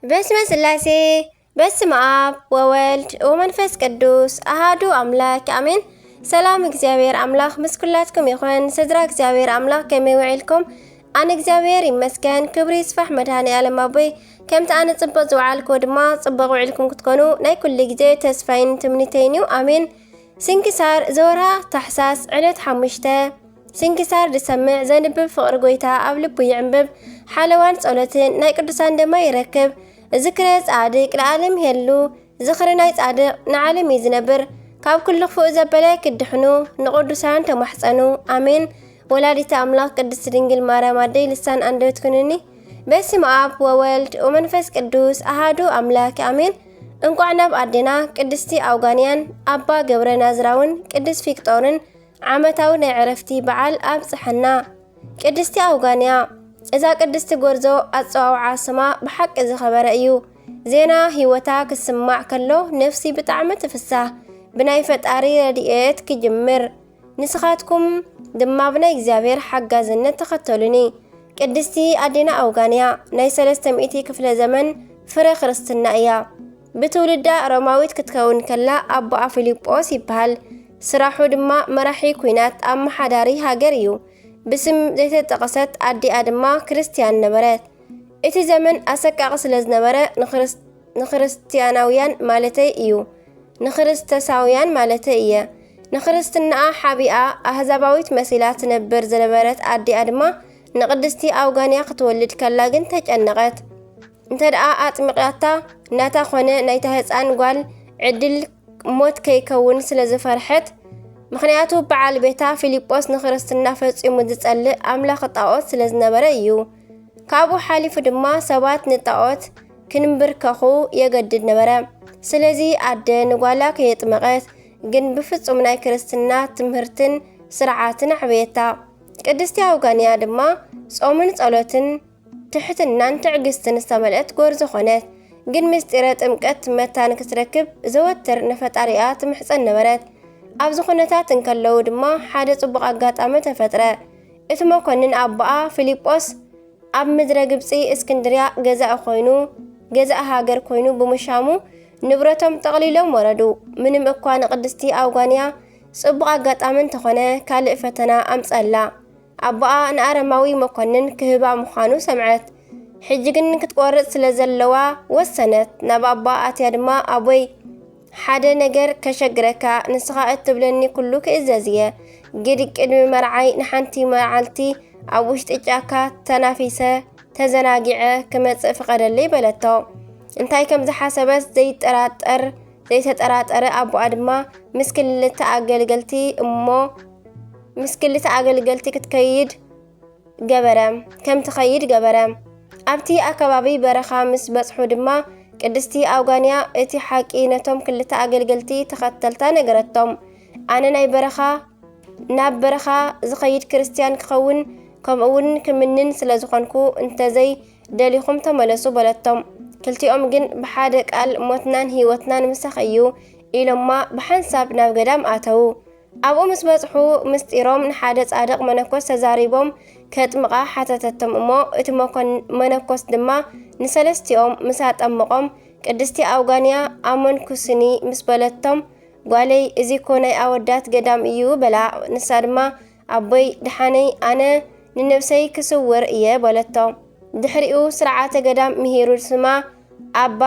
በስመ ስላሴ፣ በስመ ኣብ ወወልድ ወመንፈስ ቅዱስ ኣሃዱ ኣምላክ ኣሜን። ሰላም እግዚኣብሔር ኣምላክ ምስ ኩላትኩም ይኹን። ስድራ እግዚኣብሔር ኣምላክ ከመይ ውዒልኩም? ኣነ እግዚኣብሔር ይመስገን፣ ክብሪ ይስፋሕ መድኃኔ ዓለም ኣቦይ። ከምቲ ኣነ ጽቡቕ ዝውዓልኩ ድማ ጽቡቕ ውዒልኩም ክትኮኑ ናይ ኩሉ ግዜ ተስፋይን ትምኒተይን እዩ። ኣሜን። ስንክሳር ዘወርሃ ታሕሳስ ዕለት ሓሙሽተ። ስንክሳር ዝሰምዕ ዘንብብ ፍቕሪ ጎይታ ኣብ ልቡ ይዕንብብ፣ ሓለዋን ጸሎትን ናይ ቅዱሳን ደማ ይረክብ። ዝክረ ጻድቅ ለዓለም ይሄሉ፣ ዝኽሪ ናይ ጻድቅ ንዓለም እዩ ዝነብር። ካብ ኩሉ ክፉእ ዘበለ ክድሕኑ ንቅዱሳን ተማሕጸኑ። ኣሜን። ወላዲተ ኣምላኽ ቅድስት ድንግል ማርያም ኣደይ ልሳን ኣንደበት ኩንኒ። በስመ ኣብ ወወልድ ወመንፈስ ቅዱስ ኣሃዱ ኣምላክ ኣሜን። እንቋዕ ናብ ኣዴና ቅድስቲ ኣውጋንያን ኣባ ገብረ ናዝራውን ቅዱስ ፊቅጦርን ዓመታዊ ናይ ዕረፍቲ በዓል ኣብጽሐና። ቅድስቲ ኣውጋንያ፣ እዛ ቅድስቲ ጎርዞ ኣጸዋውዓ ስማ ብሓቂ ዝኸበረ እዩ። ዜና ህይወታ ክስማዕ ከሎ ነፍሲ ብጣዕሚ ትፍሳህ፣ ብናይ ፈጣሪ ረድኤት ክጅምር። ንስኻትኩም ድማ ብናይ እግዚኣብሔር ሓጋዝነት ተኸተሉኒ። ቅድስቲ ኣዴና ኣውጋንያ ናይ ሰለስተ ሚእቲ ክፍለ ዘመን ፍረ ክርስትና እያ። ብትውልዳ ሮማዊት ክትከውን ከላ ኣቦኣ ፊልጶስ ይበሃል። ስራሑ ድማ መራሒ ኲናት ኣመሓዳሪ ሃገር እዩ። ብስም ዘይተጠቐሰት ኣዲኣ ድማ ክርስትያን ነበረት። እቲ ዘመን ኣሰቃቒ ስለ ዝነበረ ንክርስ-፣ ንክርስትያናውያን ማለተይ እዩ፣ ንክርስተሳውያን ማለተይ እየ። ንክርስትናኣ ሓቢኣ ኣህዛባዊት መሲላ ትነብር ዝነበረት ኣዲኣ ድማ ንቅድስቲ ኣውጋንያ ክትወልድ ከላ ግን ተጨነቐት። እንተ ደኣ ኣጥሚቓታ ናታ ኾነ ናይታ ህፃን ጓል ዕድል ሞት ከይከውን ስለ ዝፈርሐት፣ ምኽንያቱ በዓል ቤታ ፊልጶስ ንክርስትና ፈጺሙ ዝጸልእ ኣምላኽ ጣኦት ስለ ዝነበረ እዩ። ካብኡ ሓሊፉ ድማ ሰባት ንጣኦት ክንብርከኹ የገድድ ነበረ። ስለዚ ኣደ ንጓላ ከየጥመቐት ግን ብፍጹም ናይ ክርስትና ትምህርትን ስርዓትን ኣዕበየታ። ቅድስቲ ኣውጋንያ ድማ ጾምን ጸሎትን ትሕትናን ትዕግስትን ዝተመልአት ጎርዞ ኾነት። ግን ምስጢረ ጥምቀት መታን ክትረክብ ዘወትር ንፈጣሪኣ ትምሕጸን ነበረት። ኣብዚ ኩነታት እንከለዉ ድማ ሓደ ጽቡቕ ኣጋጣሚ ተፈጥረ። እቲ መኮንን ኣቦኣ ፊልጶስ ኣብ ምድረ ግብጺ እስክንድርያ ገዛኢ ኮይኑ፣ ገዛኢ ሃገር ኮይኑ ብምሻሙ ንብረቶም ጠቕሊሎም ወረዱ። ምንም እኳ ንቅድስቲ ኣውጋንያ ጽቡቕ ኣጋጣሚ እንተኾነ ካልእ ፈተና ኣምጸላ። ኣቦኣ ንኣረማዊ መኮንን ክህባ ምዃኑ ሰምዐት። ሕጂ ግን ክትቆርጽ ስለ ዘለዋ ወሰነት። ናብ ኣቦኣ ኣትያ ድማ ኣቦይ ሓደ ነገር ከሸግረካ፣ ንስኻ እትብለኒ ኩሉ ክእዘዝ እየ። ግድ ቅድሚ መርዓይ ንሓንቲ መዓልቲ ኣብ ውሽጢ ጫካ ተናፊሰ ተዘናጊዐ ክመጽእ ፍቐደለይ በለቶ። እንታይ ከም ዝሓሰበት ዘይጠራጠር ዘይተጠራጠረ ኣቦኣ ድማ ምስ ክልተ ኣገልገልቲ እሞ ምስ ክልተ ኣገልገልቲ ክትከይድ ገበረ ከም ትኸይድ ገበረ። ኣብቲ ኣከባቢ በረኻ ምስ በጽሑ ድማ ቅድስቲ ኣውጋንያ እቲ ሓቂ ነቶም ክልተ ኣገልገልቲ ተኸተልታ ነገረቶም። ኣነ ናይ በረኻ ናብ በረኻ ዝኸይድ ክርስትያን ክኸውን ከምኡውን ክምንን ስለ ዝኾንኩ እንተዘይ ደሊኹም ተመለሱ በለቶም። ክልቲኦም ግን ብሓደ ቃል ሞትናን ህይወትናን ምሳኺ እዩ ኢሎማ ብሓንሳብ ናብ ገዳም ኣተዉ። ኣብኡ ምስ በጽሑ ምስጢሮም ንሓደ ጻድቕ መነኮስ ተዛሪቦም ከጥምቓ ሓተተቶም እሞ እቲ መኮን-፣ መነኮስ ድማ ንሰለስቲኦም ምስ ኣጠመቖም ቅድስቲ ኣውጋንያ ኣመንኩስኒ ምስ በለቶም ጓለይ እዚ እኮ ናይ ኣወዳት ገዳም እዩ በላ። ንሳ ድማ ኣቦይ ደሓነይ ኣነ ንነብሰይ ክስውር እየ በለቶ። ድሕሪኡ ስርዓተ ገዳም ምሂሩ ስማ ኣባ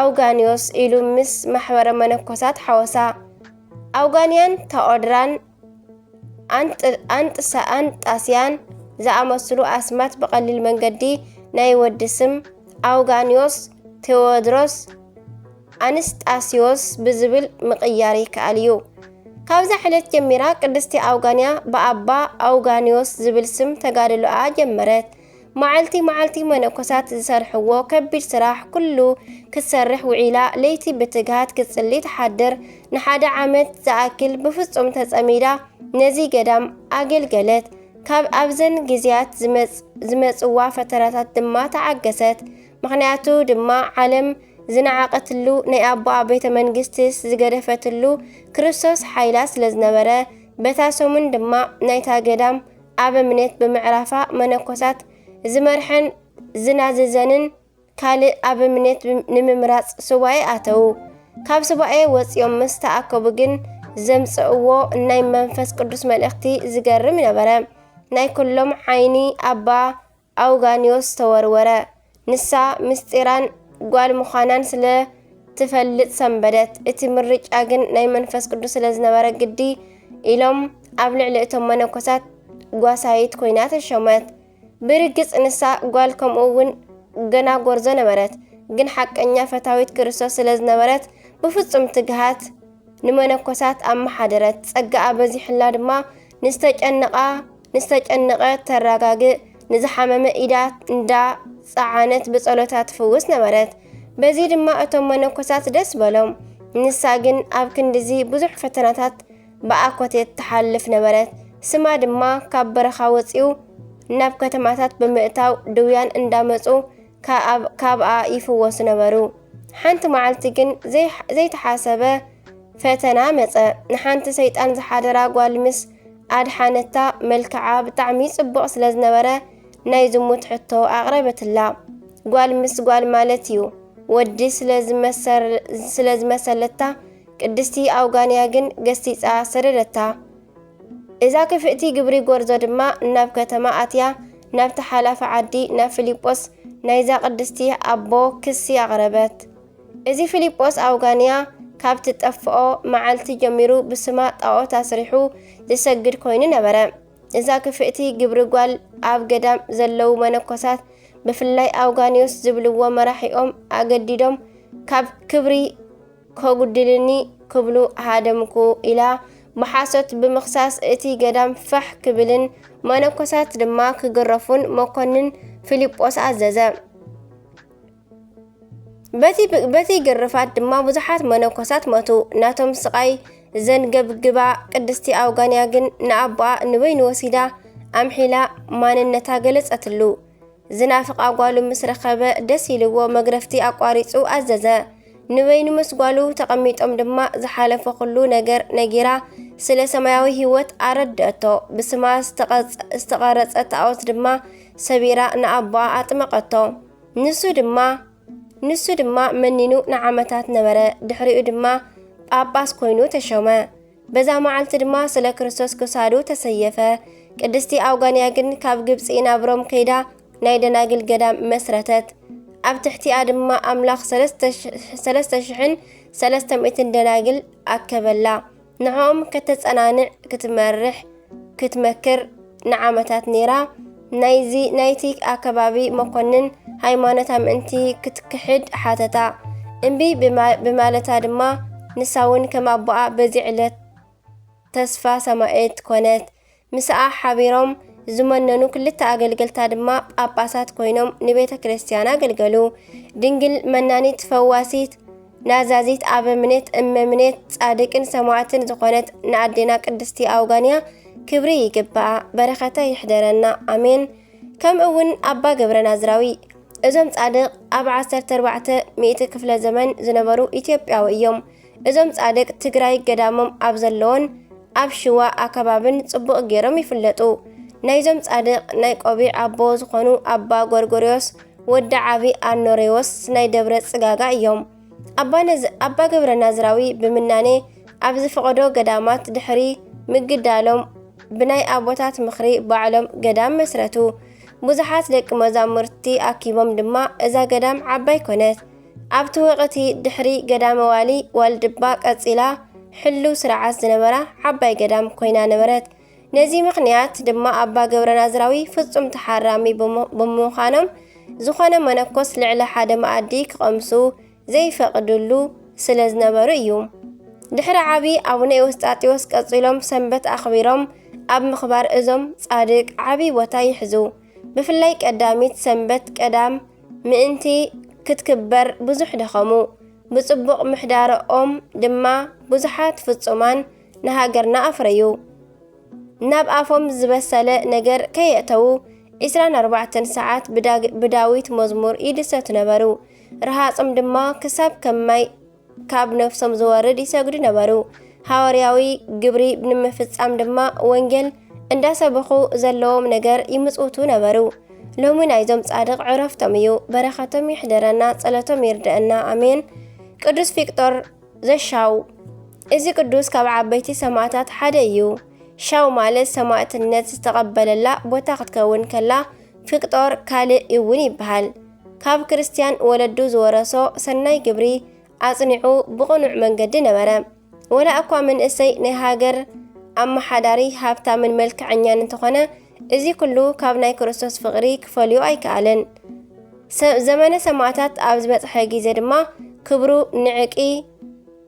ኣውጋንዮስ ኢሉ ምስ ማሕበረ መነኮሳት ሓወሳ። ኣውጋንያን ታኦድራን ኣንጥ-፣ ኣንጥሳ-፣ ኣንጣስያን ዝኣመስሉ ኣስማት ብቐሊል መንገዲ ናይ ወዲ ስም ኣውጋንዮስ፣ ቴዎድሮስ፣ ኣንስጣስዮስ ብዝብል ምቕያር ይከኣል እዩ። ካብዛ ዕለት ጀሚራ ቅድስቲ ኣውጋንያ ብኣባ ኣውጋንዮስ ዝብል ስም ተጋድሎኣ ጀመረት። መዓልቲ መዓልቲ መነኮሳት ዝሰርሕዎ ከቢድ ስራሕ ኩሉ ክትሰርሕ ውዒላ ለይቲ ብትግሃት ክትጽሊ ትሓድር። ንሓደ ዓመት ዝኣክል ብፍጹም ተጸሚዳ ነዚ ገዳም ኣገልገለት። ካብ ኣብዘን ግዜያት ዝመጽ-፣ ዝመጽዋ ፈተናታት ድማ ተዓገሰት። ምኽንያቱ ድማ ዓለም ዝነዓቐትሉ ናይ ኣቦኣ ቤተ መንግስትስ ዝገደፈትሉ ክርስቶስ ሓይላ ስለ ዝነበረ በታ ሰሙን ድማ ናይታ ገዳም ኣበምኔት ብምዕራፋ መነኮሳት ዝመርሐን ዝናዝዘንን ካልእ ኣብምኔት ንምምራጽ ሱባኤ ኣተዉ። ካብ ሱባኤ ወጺኦም ምስ ተኣከቡ ግን ዘምጽእዎ ናይ መንፈስ ቅዱስ መልእኽቲ ዝገርም ነበረ። ናይ ኩሎም ዓይኒ ኣባ ኣውጋንዮስ ተወርወረ። ንሳ ምስጢራን ጓል ምዃናን ስለ ትፈልጥ ሰንበደት። እቲ ምርጫ ግን ናይ መንፈስ ቅዱስ ስለ ዝነበረ ግዲ ኢሎም ኣብ ልዕሊ እቶም መነኮሳት ጓሳይት ኮይና ተሾመት። ብርግጽ ንሳ ጓል ከምኡ እውን ገና ጎርዞ ነበረት፣ ግን ሓቀኛ ፈታዊት ክርስቶስ ስለ ዝነበረት ብፍጹም ትግሃት ንመነኮሳት ኣመሓደረት። ጸጋኣ በዚሕላ ድማ ንዝተጨነቓ ንዝተጨነቐ ተረጋግእ፣ ንዝሓመመ ኢዳ እንዳ ጸዓነት ብጸሎታ ትፍውስ ነበረት። በዚ ድማ እቶም መነኮሳት ደስ በሎም። ንሳ ግን ኣብ ክንድዚ ብዙሕ ፈተናታት ብኣኮቴት ትሓልፍ ነበረት። ስማ ድማ ካብ በረኻ ወጺኡ ናብ ከተማታት ብምእታው ድውያን እንዳመጹ ካብ-፣ ካብኣ ይፍወሱ ነበሩ። ሓንቲ መዓልቲ ግን ዘይ-፣ ዘይተሓሰበ ፈተና መጸ። ንሓንቲ ሰይጣን ዝሓደራ ጓል ምስ ኣድሓነታ መልክዓ ብጣዕሚ ጽቡቕ ስለ ዝነበረ ናይ ዝሙት ሕቶ ኣቕረበትላ። ጓል ምስ ጓል ማለት እዩ። ወዲ ስለ ዝመሰር-፣ ስለ ዝመሰለታ ቅድስቲ ኣውጋንያ ግን ገሲጻ ሰደደታ። እዛ ክፍእቲ ግብሪ ጎርዞ ድማ ናብ ከተማ ኣትያ ናብቲ ሓላፊ ዓዲ ናብ ፊልጶስ ናይዛ ቅድስቲ ኣቦ ክሲ ኣቕረበት። እዚ ፊልጶስ ኣውጋንያ ካብ ትጠፍኦ መዓልቲ ጀሚሩ ብስማ ጣዖት ኣስሪሑ ዝሰግድ ኮይኑ ነበረ። እዛ ክፍእቲ ግብሪ ጓል ኣብ ገዳም ዘለዉ መነኮሳት ብፍላይ ኣውጋንዮስ ዝብልዎ መራሒኦም ኣገዲዶም ካብ ክብሪ ከጉድልኒ ክብሉ ሃደምኩ ኢላ ብሓሶት ብምኽሳስ እቲ ገዳም ፋሕ ክብልን መነኮሳት ድማ ክግረፉን መኮንን ፊልጶስ ኣዘዘ። በቲ፣ በቲ ግርፋት ድማ ብዙሓት መነኮሳት ሞቱ። ናቶም ስቓይ ዘንገብግባ ቅድስቲ ኣውጋንያ ግን ንኣቦኣ ንበይኑ ወሲዳ ኣምሒላ ማንነታ ገለጸትሉ። ዝናፍቓ ጓሉ ምስ ረኸበ ደስ ኢልዎ መግረፍቲ ኣቋሪጹ ኣዘዘ። ንበይኑ ምስ ጓሉ ተቐሚጦም ድማ ዝሓለፈ ኩሉ ነገር ነጊራ ስለ ሰማያዊ ህይወት ኣረድአቶ። ብስማ ዝተቐጸ-፣ ዝተቐረጸ ጣዖት ድማ ሰቢራ ንኣቦኣ ኣጥመቐቶ። ንሱ ድማ፣ ንሱ ድማ መኒኑ ንዓመታት ነበረ። ድሕሪኡ ድማ ጳጳስ ኮይኑ ተሾመ። በዛ መዓልቲ ድማ ስለ ክርስቶስ ክሳዱ ተሰየፈ። ቅድስቲ ኣውጋንያ ግን ካብ ግብጺ ናብ ሮም ከይዳ ናይ ደናግል ገዳም መስረተት። ኣብ ትሕቲኣ ድማ ኣምላኽ ሰለስተ ሽሕን ሰለስተ ሚእትን ደናግል ኣከበላ። ንዕኦም ከተጸናንዕ ክትመርሕ ክትመክር ንዓመታት ነይራ። ናይዚ፣ ናይቲ ኣከባቢ መኮንን ሃይማኖታ ምእንቲ ክትክሕድ ሓተታ። እምቢ ብማ-፣ ብማለታ ድማ ንሳ እውን ከም ኣቦኣ በዚ ዕለት ተስፋ ሰማኤት ኮነት። ምስኣ ሓቢሮም ዝመነኑ ክልተ ኣገልገልታ ድማ ጳጳሳት ኮይኖም ንቤተ ክርስቲያን ኣገልገሉ። ድንግል መናኒት ፈዋሲት ናዛዚት ኣበምኔት እመምኔት ጻድቅን ሰማዕትን ዝኾነት ንኣዴና ቅድስቲ ኣውጋንያ ክብሪ ይግብኣ። በረኸታ ይሕደረና። ኣሜን። ከምኡ እውን ኣባ ገብረ ናዝራዊ። እዞም ጻድቕ ኣብ ዓሰርተ ኣርባዕተ ሚእቲ ክፍለ ዘመን ዝነበሩ ኢትዮጵያዊ እዮም። እዞም ጻድቕ ትግራይ ገዳሞም ኣብ ዘለዎን ኣብ ሽዋ ኣከባብን ጽቡቕ ገይሮም ይፍለጡ። ናይዞም ጻድቕ ናይ ቆቢዕ ኣቦ ዝኾኑ ኣባ ጎርጎርዮስ ወዲ ዓቢ ኣኖሬዎስ ናይ ደብረ ጽጋጋ እዮም። ኣባ ነዝ-፣ ኣባ ገብረ ናዝራዊ ብምናኔ ኣብ ዝፈቐዶ ገዳማት ድሕሪ ምግዳሎም ብናይ ኣቦታት ምኽሪ ባዕሎም ገዳም መስረቱ። ብዙሓት ደቂ መዛሙርቲ ኣኪቦም ድማ እዛ ገዳም ዓባይ ኮነት። ኣብቲ ወቕቲ ድሕሪ ገዳመ ዋሊ ዋልድባ ቀጺላ ሕሉው ስርዓት ዝነበራ ዓባይ ገዳም ኮይና ነበረት። ነዚ ምኽንያት ድማ ኣባ ገብረ ናዝራዊ ፍጹም ተሓራሚ ብሙ-፣ ብምዃኖም ዝኾነ መነኮስ ልዕሊ ሓደ መኣዲ ክቐምሱ ዘይፈቕድሉ ስለ ዝነበሩ እዩ። ድሕሪ ዓቢ ኣቡነ ኤዎስጣቴዎስ ቀጺሎም ሰንበት ኣኽቢሮም ኣብ ምኽባር እዞም ጻድቅ ዓቢ ቦታ ይሕዙ። ብፍላይ ቀዳሚት ሰንበት ቀዳም ምእንቲ ክትክበር ብዙሕ ደኸሙ። ብጽቡቕ ምሕዳርኦም ድማ ብዙሓት ፍጹማን ንሃገርና ኣፍረዩ። ናብ ኣፎም ዝበሰለ ነገር ከየእተዉ ዒስራን ኣርባዕተን ሰዓት ብዳግ-፣ ብዳዊት መዝሙር ይድሰቱ ነበሩ። ረሃጾም ድማ ክሳብ ከም ማይ ካብ ነፍሶም ዝወርድ ይሰግዱ ነበሩ። ሃዋርያዊ ግብሪ ንምፍጻም ድማ ወንጌል እንዳሰበኹ ዘለዎም ነገር ይምጽውቱ ነበሩ። ሎሚ ናይዞም ጻድቕ ዕረፍቶም እዩ። በረኸቶም ይሕደረና፣ ጸሎቶም ይርደአና። ኣሜን። ቅዱስ ፊቅጦር ዘሻው። እዚ ቅዱስ ካብ ዓበይቲ ሰማዕታት ሓደ እዩ። ሻው ማለት ሰማዕትነት ዝተቐበለላ ቦታ ክትከውን ከላ፣ ፊቅጦር ካልእ እውን ይበሃል። ካብ ክርስትያን ወለዱ ዝወረሶ ሰናይ ግብሪ ኣጽኒዑ ብቕኑዕ መንገዲ ነበረ። ወላ እኳ መንእሰይ ናይ ሃገር ኣመሓዳሪ ሃብታምን መልክዐኛን እንተኾነ፣ እዚ ኩሉ ካብ ናይ ክርስቶስ ፍቕሪ ክፈልዮ ኣይከኣለን። ሰ-፣ ዘመነ ሰማዕታት ኣብ ዝበጽሐ ግዜ ድማ ክብሩ ንዕቂ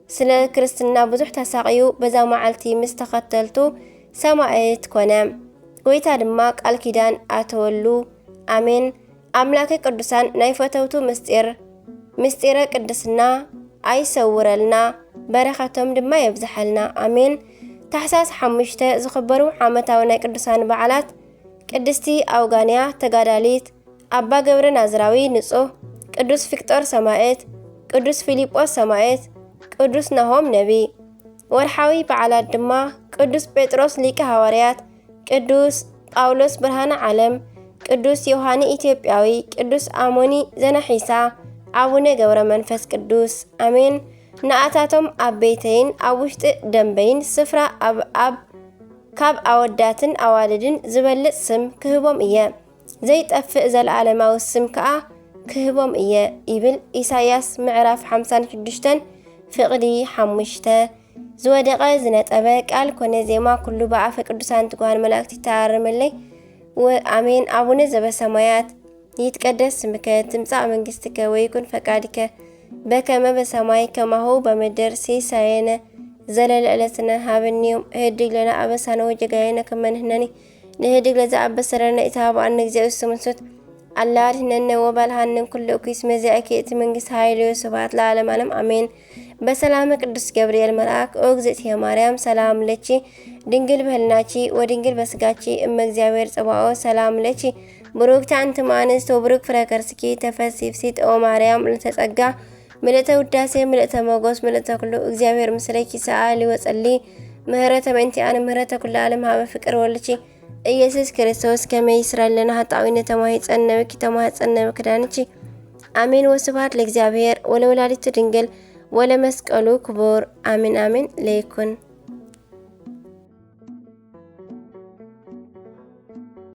ስለ ክርስትና ብዙሕ ተሳቕዩ በዛ መዓልቲ ምስ ተኸተልቱ ሰማዕት ኮነ። ጎይታ ድማ ቃል ኪዳን ኣተወሉ። ኣሜን። ኣምላከ ቅዱሳን ናይ ፈተውቱ ምስጢር፣ ምስጢረ ቅድስና ኣይሰውረልና፣ በረኸቶም ድማ የብዝሓልና። ኣሜን። ታሕሳስ ሓሙሽተ ዝኽበሩ ዓመታዊ ናይ ቅዱሳን በዓላት፣ ቅድስቲ ኣውጋንያ ተጋዳሊት፣ ኣባ ገብረ ናዝራዊ ንጹህ፣ ቅዱስ ፊቅጦር ሰማዕት፣ ቅዱስ ፊሊጶስ ሰማዕት፣ ቅዱስ ናሆም ነቢ። ወርሓዊ በዓላት ድማ ቅዱስ ጴጥሮስ ሊቀ ሃዋርያት፣ ቅዱስ ጳውሎስ ብርሃነ ዓለም፣ ቅዱስ ዮሃኒ ኢትዮጵያዊ፣ ቅዱስ ኣሞኒ ዘናሒሳ፣ ኣቡነ ገብረ መንፈስ ቅዱስ። ኣሜን። ንኣታቶም ኣብ ቤተይን ኣብ ውሽጢ ደንበይን ስፍራ ኣብ፣ ኣብ፣ ካብ ኣወዳትን ኣዋልድን ዝበልጽ ስም ክህቦም እየ። ዘይጠፍእ ዘለዓለማዊ ስም ከኣ ክህቦም እየ ይብል ኢሳይያስ ምዕራፍ ሓምሳን ሽዱሽተን ፍቕዲ ሓሙሽተ። ዝወደቐ ዝነጠበ ቃል ኮነ ዜማ ኩሉ ብኣፈ ቅዱሳን ትጉሃን መላእክት ይተኣረመለይ። ወ-፣ ኣሜን። ኣቡነ ዘበሰማያት ይትቀደስ ስምከ ትምጻእ መንግስትከ ወይኩን ፈቃድከ በከመ በሰማይ ከማሁ በምድር። ሲሳየነ ዘለለ ዕለትነ ሃበኒ ዮም። ህድግ ለነ አበሳነ ወጌጋየነ ከመ ንሕነኒ ንህድግ ለዘአበሰ ለነ ኢታብአነ። እግዚኦ ስምንሱት አላ አድህነነ ወባልሃንን ኩሉ እኩይ። እስመ ዚአኪ እቲ መንግስት ኃይል ወስብሐት ለዓለመ ዓለም አሜን። በሰላመ ቅዱስ ገብርኤል መልአክ ኦ እግዝእትየ ማርያም ሰላም ለኪ ድንግል በህልናኪ ወድንግል በስጋኪ እመ እግዚአብሔር ጸባኦ ሰላም ለኪ ብሩክቲ አንቲ እም አንስት ወብሩክ ፍረ ከርስኪ ተፈሲ ፍሲት ኦ ማርያም ምልዕተ ጸጋ ምልዕተ ውዳሴ ምልዕተ ሞጎስ ምልዕተ ኩሉ እግዚአብሔር ምስለኪ ሰአሊ ወጸሊ ምህረተ በእንቲአነ ምህረተ ኩሉ ዓለም ሀበ ፍቅር ወልኪ ኢየሱስ ክርስቶስ ከመ ይስረይ ለነ ኃጣውኢነ ተማሂጸነ ብኪ ተማህጸነ በክዳንኪ። አሜን። ወስብሐት ለእግዚአብሔር ወለወላዲቱ ድንግል ወለመስቀሉ ክቡር። አሜን አሜን። ለይኩን